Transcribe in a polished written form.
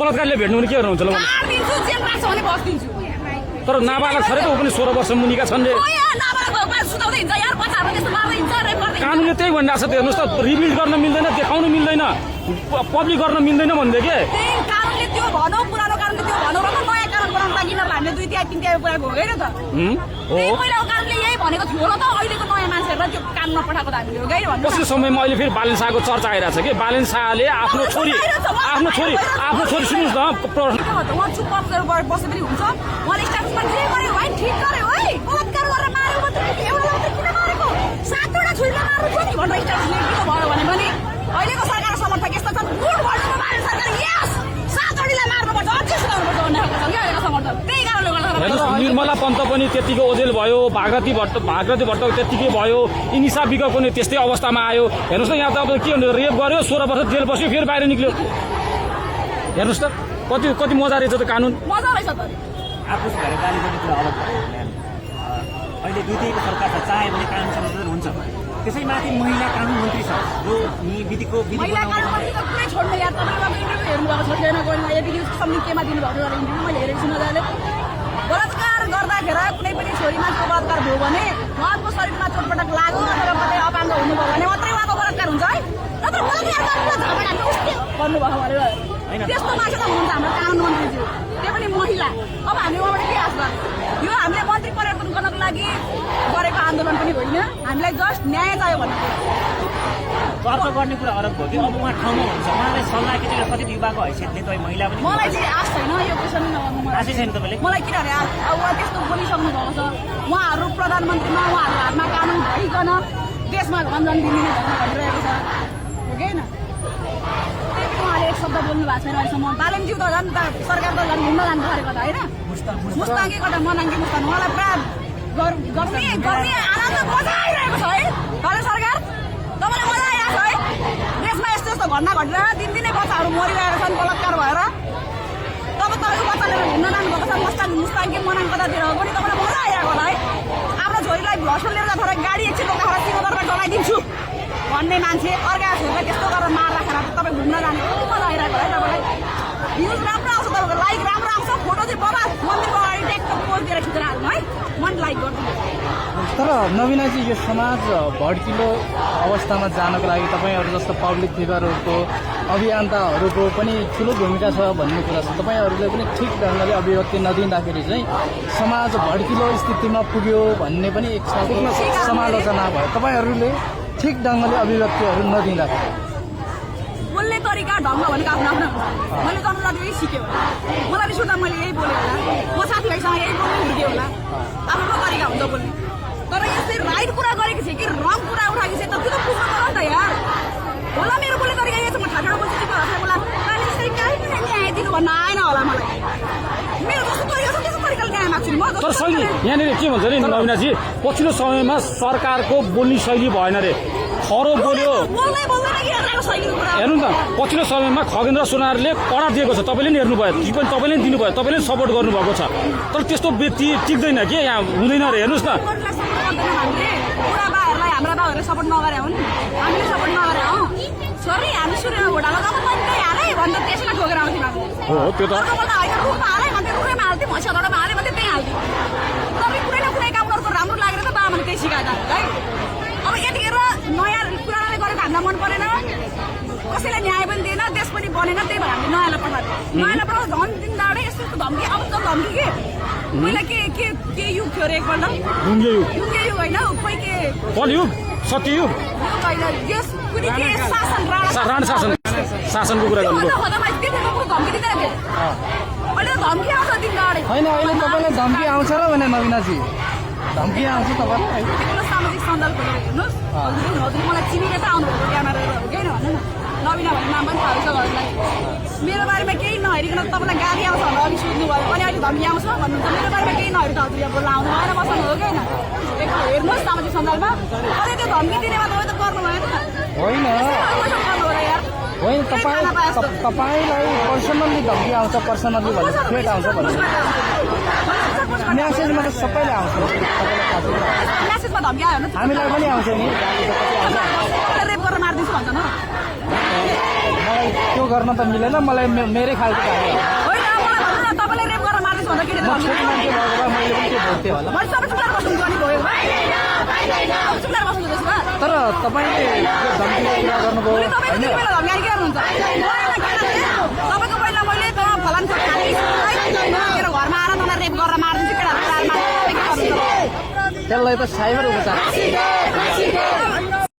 बलात्कारले भेट्नु भने के गर्नुहुन्छ ल तर नाबालक छ रे त ऊ पनि 16 वर्ष मुनिका छन् रे कानुनले त्यही भनिरहेको छ त हेर्नुहोस् त रिभिल गर्न मिल्दैन देखाउनु मिल्दैन पब्लिक गर्न मिल्दैन भन्दै के कानुनले त्यो भनौ पुरानो कानुनले त्यो भनौ र नयाँ कानुन बनाउन लागि न हामीले 2 3 3 पुरा भोगेन त हो पहिलाको कानुनले यही भनेको थियो र त अहिलेको नयाँ मान्छेहरुलाई त्यो कानुनमा पठाएको त हामीले हो गए भन्नु पछिल्लो समयमा अहिले फेरि बालेन शाहको चर्चा आइरहेछ के बालेन शाहले आफ्नो छोरी सुन्नुस् न उहाँ चुप गरेर बसेपछि हुन्छ उहाँले स्ट्याटसमा के गर्यो भाइ ठिक गर्यो है बलात्कार गरेर मार्यो मात्रै एउटा मात्रै किन मारेको 7 वटा छोरीलाई मार्नु छ नि भनेर स्ट्याटसले के भयो भने पनि अहिलेको सरकार समर्थक यस्तो छन् गुड भन्नुमा मार्ने सरकार यस 7 वटालाई मार्नुपर्छ अझै सुनाउनुपर्छ भन्ने खालको छ क्या अहिलेको समर्थक त्यही कारणले गर्दा निर्मला पन्त पनि त्यतिकै ओझेल भयो भागरती भट्ट त्यतिकै भयो इनिसा विगको नि त्यस्तै अवस्थामा आयो हेर्नुहोस् न यहाँ त अब के हुन्छ रेप गर्यो 16 वर्ष जेल बस्यो फेरि बाहिर निक्ल्यो हेर्नुहोस् त कति मजा रहेछ त कानुन मजा रहेछ त आफूस भएर गाली गर्ने कुरा अलग भयो अहिले दुईटैको सरकार छ चाहे भने कानुन संशोधन हुन्छ त्यसैमाथि महिला कानुन मन्त्री छ जो विधिको महिला कानुन मन्त्री त कुनै छोड्नु यार तपाईले इन्टरभ्यु हेर्नुभएको छोड्दैन कोहीमा एबिडी सम्मिलित केमा दिनुभएको एउटा इन्टरभ्यु मैले हेरेको छु मजाले बलात्कार गर्दाखेरि कुनै पनि छोरीमा बलात्कार भयो भने उहाँको शरीरमा चोटपटक लाग्यो अथवा कतै अपाङ्ग हुनुभयो भने मात्रै उहाँको बलात्कार हुन्छ है नत्र बलात्कार गर्नुभयो भनेर त्यस्तो मान्छे त हुनुहुन्छ हाम्रो कानुन मन्त्रीज्यू त्यो पनि महिला अब हामी उहाँबाट के आश गर्छौँ यो हामीले मन्त्री परिवर्तन गर्नको लागि गरेको आन्दोलन पनि होइन हामीलाई जस्ट न्याय चाहियो भन्ने तर्क गर्ने कुरा अलग भयो कि अब उहाँ ठाउँमा हुन्छ उहाँलाई सल्लाह के चाहिँ कति युवाको हैसियतले तपाईँ महिला पनि मलाई चाहिँ आश छैन यो क्वेसन आशै छैन तपाईँले मलाई किनभने अब उहाँ त्यस्तो बोलिसक्नु भएको छ उहाँहरू प्रधानमन्त्रीमा उहाँहरूको हातमा कानुन भइकन देशमा झन् झन् दिने भनिरहेको छ हो कि होइन उहाँले एक शब्द बोल्नु भएको छैन अहिलेसम्म बालेनज्यू त झन् सरकार त झन् घुम्न जानु परेको त होइन मुस्ताङ्गे कता मनाङ्गे मुस्ताङ उहाँलाई पुरा गर्ने आनन्द मजा आइरहेको छ है तर सरकार तपाईँलाई मजा आइरहेको छ है देशमा यस्तो यस्तो घटना घटेर दिनदिनै बच्चाहरू मरिरहेका छन् बलात्कार भएर तपाईँको बच्चाले घुम्न जानुभएको छ मुस्ताङ्गे मनाङ कतातिर पनि तपाईँलाई मजा आइरहेको होला है आफ्नो छोरीलाई हस्पिटल लिएर जाँदा गाडी एकछिन रोकाएर सिंहदरबार डलाइदिन्छु भन्ने मान्छे अर्का छोरीलाई त्यस्तो गरेर मार राखेर तपाईँ घुम्न जाने मजा आइरहेको है तपाईँलाई भ्युज राम्रो आउँछ तपाईँको लाइक राम्रो आउँछ फोटो चाहिँ बाबा मन्दिरको अगाडि ट्याक्क पोस्ट दिएर खिचेर हाल्नु है मन लाइक गरिदिनु तर नवीनाजी यो समाज भड्किलो अवस्थामा जानको लागि तपाईँहरू जस्तो पब्लिक फिगरहरूको अभियन्ताहरूको पनि ठुलो भूमिका छ भन्ने कुरा छ तपाईँहरूले पनि ठिक ढङ्गले अभिव्यक्ति नदिँदाखेरि चाहिँ समाज भड्किलो स्थितिमा पुग्यो भन्ने पनि एक समालोचना भयो तपाईँहरूले ठिक ढङ्गले अभिव्यक्तिहरू नदिँदाखेरि बोल्ने तरिका ढङ्ग भनेको आफ्नो आफ्नो हुन्छ मैले जनताले यही सिकेँ होला मलाई रिस उठ्दा मैले यही बोलेँ होला म साथीभाइसँग यही बोल्नु हुर्केँ होला आफ्नो तरिका हुन्छ बोल्ने तर यस्तै राइट कुरा गरेको थिएँ कि रङ कुरा उठाएको थिएँ त त्यो त पुग्नु पर्यो नि त यार होला मेरो बोल्ने तरिका यही छ म ठाडो बोल्छु चिप्लो हातमा बोला मैले यसरी काहीँ पनि न्याय दिनु भन्न आएन होला मलाई मेरो जस्तो तरिका छ त्यस्तो तरिकाले न्याय माग्छु नि म तर शैली यहाँनिर के भन्छ नि नवीनाजी पछिल्लो समयमा सरकारको बोल्ने शैली भएन रे खरो बोल्यो हेर्नु त पछिल्लो समयमा खगेन्द्र सोनारले कडा दिएको छ तपाईँले नि हेर्नुभयो पनि तपाईँले नि दिनुभयो तपाईँले नि सपोर्ट गर्नुभएको छ तर त्यस्तो व्यक्ति टिक्दैन के यहाँ हुँदैन रे हेर्नुहोस् न हाम्रा बाबाहरूले सपोर्ट नगरे हो नि हामीले सपोर्ट नगरे हो सरी हामी सुरुमा भोटामा जब पनि हालै भन्दा त्यसैमा ठोकेर आउँथ्यौँ हो त्यो त होइन रुखमा हालै भन्थ्यो रुखैमा हाल्थ्यौँ भैँसाडोमा हाल्यो भन्थ्यो त्यही हाल्थ्यौँ तपाईँ कुनै न कुनै काम गर्नु राम्रो लागेर त बाबाले त्यही सिकाएर है अब यतिखेर नयाँ पुरानोले गरेको हामीलाई मन परेन कसैलाई न्याय पनि दिएन देश पनि बनेन त्यही भएर हामीले नयाँलाई पठाएको नयाँलाई पठाउँदा झन् दिन डाँडै यस्तो यस्तो धम्की अब त धम्की के पहिला के युग थियो अरे एकपल्ट ढुङ्गे युग होइन खोइ के कलियुग सत्ययुग देश कुनै के शासन राणा शासनको कुरा गर्नु धम्की दिँदैन थियो अहिले त धम्की आउँछ दिन डाँडै होइन अहिले तपाईँलाई धम्की आउँछ र भने नवीनाजी धम्की आउँछ तपाईँलाई सामाजिक सञ्जाल खोलेर हेर्नुहोस् हजुर मलाई चिनेर त आउनुभएको क्यामेरा केही नभन्नु न नवीना भन्ने नाम पनि थाहा छ हजुरलाई मेरो बारेमा केही नहेरिकन तपाईँलाई गाली आउँछ भनेर अघि सोध्नुभयो अनि अहिले धम्की आउँछ भन्नुहुन्छ मेरो बारेमा केही नहेरेर त हजुर यहाँ बोल्न आउनु भएन बस्नु हो कि होइन हेर्नुहोस् सामाजिक सञ्जालमा अझै त्यो धम्की दिनेमा तपाईँ त गर्नु भएन होइन होइन तपाईँलाई पर्सनल्ली धम्की आउँछ पर्सनल्ली भन्नु थ्रेट आउँछ भन्नु म्यासेजमा त सबैले आउँछ म्यासेजमा धम्की आयो हामीलाई पनि आउँछ नि रेप गरेर मारिदिन्छु भन्छ न मलाई त्यो गर्न त मिलेन मलाई मेरै खालको गाली हो। होइन मलाई भन्नु न तपाईँले रेप गरेर मार्दैछ भन्दा के म छोरी मान्छे भएको भए मैले पनि त्यो भोग्थेँ होला। मैले सबै चुप्लाएर बस्नु गर्ने भयो चुप्लाएर बस्नु त्यसो भए तर तपाईँले यो धम्कीको कुरा गर्नुभयो भोलि तपाईँ होइन। त्यति बेला धम्काएर के गर्नुहुन्छ तपाईँको पहिला मैले फलान मेरो घरमा आएर तँलाई रेप गरेर मारिदिन्छु केटाहरू त्यसलाई त साइबर उपचार